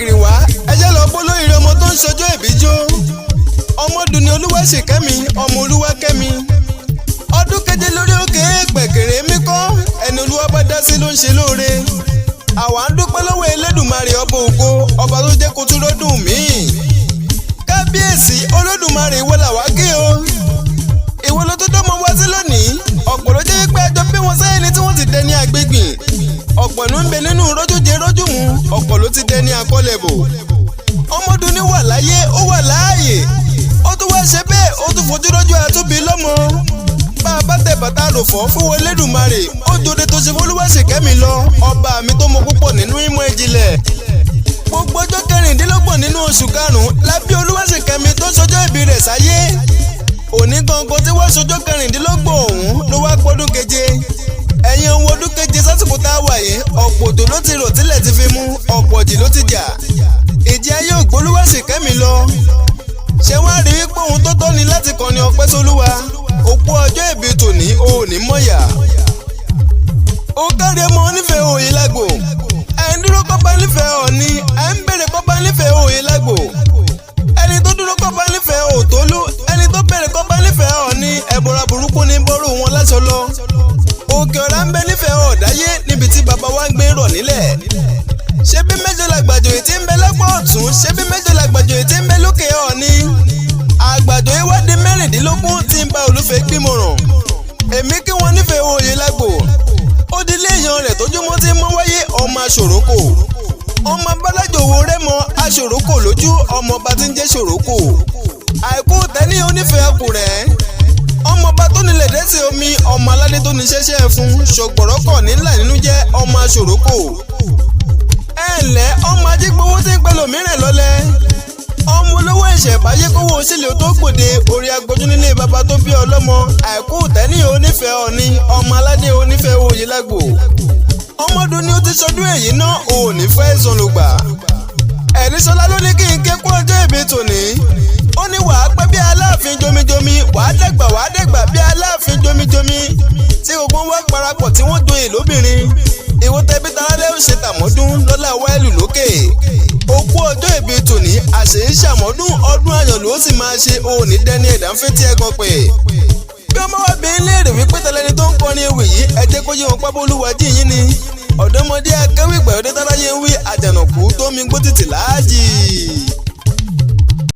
gìrìgìrì wá, ẹ jẹ́ lọ bó lóríire ọmọ tó ń ṣọjọ́ ìbí jó. Ọmọdún ni Olúwaṣèkẹ́mi, ọmọ Olúwakẹ́mi. Ọdún keje lórí òkè pẹ̀kẹ̀rẹ̀ mi kọ́, ẹni Olúwa bá dá sí ló ń ṣe lóore. Àwa ń dúpẹ́ lọ́wọ́ Elédùmarè ọba ògo, ọba tó jẹ́ kó tún lọ́dún míì. Kábíyèsí Olódùmarè, ìwọ làwa kí o, ìwọ ló tó dọ́mọ wá sí lónìí. Ọ̀pọ̀ ló jẹ́ pé ẹjọ́ bí wọ́n sẹ́yìn ni tí wọ́n ti dẹni àgbègbìn. Ọ̀pọ̀ ló ń bẹ nínú rọ́jújẹ rọ́júmu, ọ̀pọ̀ ló ti dẹni àkọlẹ̀bò. Ọmọdún ni wà láyé, ó wà láàyè, ó tún wá ṣe bẹ́ẹ̀, ó tún fojú rọ́jú àtúbí lọ́mọ. Bá a bá tẹ bàtà rò fọ́ fún Elédùmarè, ó jòde tó ṣe f'Olúwaṣèkẹ́mi lọ, ọba mi tó mọ púpọ̀ nínú ìmọ̀ ìjìnlẹ̀. Gbogbo ọjọ́ 26 nínú oṣù karùn-ún lábí Olúwaṣèkẹ́mi tó ṣọjọ́ ìbí rẹ̀ sáyé. Òní gangan tí wọ́n ṣọjọ́ 26 ọ̀hún ló wá pọ́dún keje. Ẹ̀yin ohun ọdún keje sásìkò tá a wà yìí, ọ̀pọ̀ òjò ló ti rọ̀ tílẹ̀ ti fi mú, ọ̀pọ̀ ọ̀jì ló ti jà. Ìjì ayé ògbólúwàṣèkẹ́mi lọ. Ṣé wàá rí wípé ohun tó tọ́ ni láti kọ́ni ọpẹ́ sólúwa? Òpó ọjọ́ ìbí tòní ò ní mọ̀yà. Ó kárí ọmọ onífẹ̀ẹ́ òye lágbo. Ẹ̀ ń dúró kọ́ba nífẹ̀ẹ́ Ọ̀ọ̀ni, ẹ̀ ń bèrè kọ́ba nífẹ̀ẹ́ òye lágbo. Ẹni tó dúró kọ́ba nífẹ̀ẹ́ Òtólú, ẹni tó bèrè kọ́ba nífẹ̀ẹ́ Ọ̀ọ̀ni, ẹ̀bọ̀ra burúkú ní bọ́rù wọn láṣọ lọ. Òkè ọ̀rá ń bẹ nífẹ̀ẹ́ ọ̀dáyé níbi tí bàbá wa ń gbé rọ̀ nílẹ̀. Ṣé bí mẹ́jọ làgbàjọ èyí tí ń bẹ lápá ọ̀tún, ṣé bí mẹ́jọ làgbàjọ èyí tí ń bẹ lókè Ọ̀ọ̀ni. Àgbàjọ ìwádìí 16 tí ń bá olúfẹ́ gbìmọ̀ràn. Èmi kí wọ́n nífẹ̀ẹ́ òye lágbo. Ó di ilé èèyàn rẹ̀ tójúmọ́ tí mọ́ wáyé, ọmọ aṣòrókò. Ọmọ abálájòwò rẹ́mọ aṣòrókò lójú, ọmọ ọba tí ń jẹ́ ṣòrókò. Àìkú tẹ́ni onífẹ̀ẹ́ ọkùnrin, ọmọọba tó nílẹ̀ dẹ́sẹ̀ omi, ọmọ aládé tó ní ṣẹ́ṣẹ́ fún ṣọ̀gbọ̀rọ̀kọ̀ nílà nínú jẹ́ ọmọ aṣòrókò. Ẹ ǹlẹ́ ọmọ ajígbowó tí ń pẹ́ lòmíràn lọ́lẹ́, ọmọ olówó ìṣẹ̀báyé kówó sílẹ̀ tó gbòde orí agbójú nílé bàbá tó bí ọlọ́mọ. Àìkú tẹ́ni onífẹ̀ẹ́ Ọ̀ọ̀ni, ọmọ aládé onífẹ̀ẹ́ òye lágbo. Ọmọdún ni ó ti sọdún èyí náà, ò ní fẹ́ sọnùgbà. Ẹ̀rísọ́lá ló ní kí n ké kú ọjọ́ ìbí tòní. Ó ní wàá pẹ́ bí Aláàfin jomijomi, wàá dẹ̀gbà, wàá dẹ̀gbà bí Aláàfin jomijomi tí gbogbo wọn parapọ̀ tí wọ́n joyè lóbìnrin. Ìwọ tẹbí tarálẹ́ ń ṣe tàmọ́dún lọ́lá wáìlú lókè. Òkú ọjọ́ ìbí tòní àṣẹ ń ṣàmọ́dún, ọdún ayọ̀ ló sì máa ṣe, òní dẹ́ni ẹ̀dá ń fẹ́ tí ẹ gan pé. Bí ọmọ wa bí ń léèrè wípé tẹlẹni tó ń kọrin ewì yìí, ẹ jẹ́ kó yé wọn pábólúwa jí yín ni. Ọ̀dọ́mọdé akéwì gbàlódé táráyé ń wí, àjànàkú tó mi gbó títì láàjì.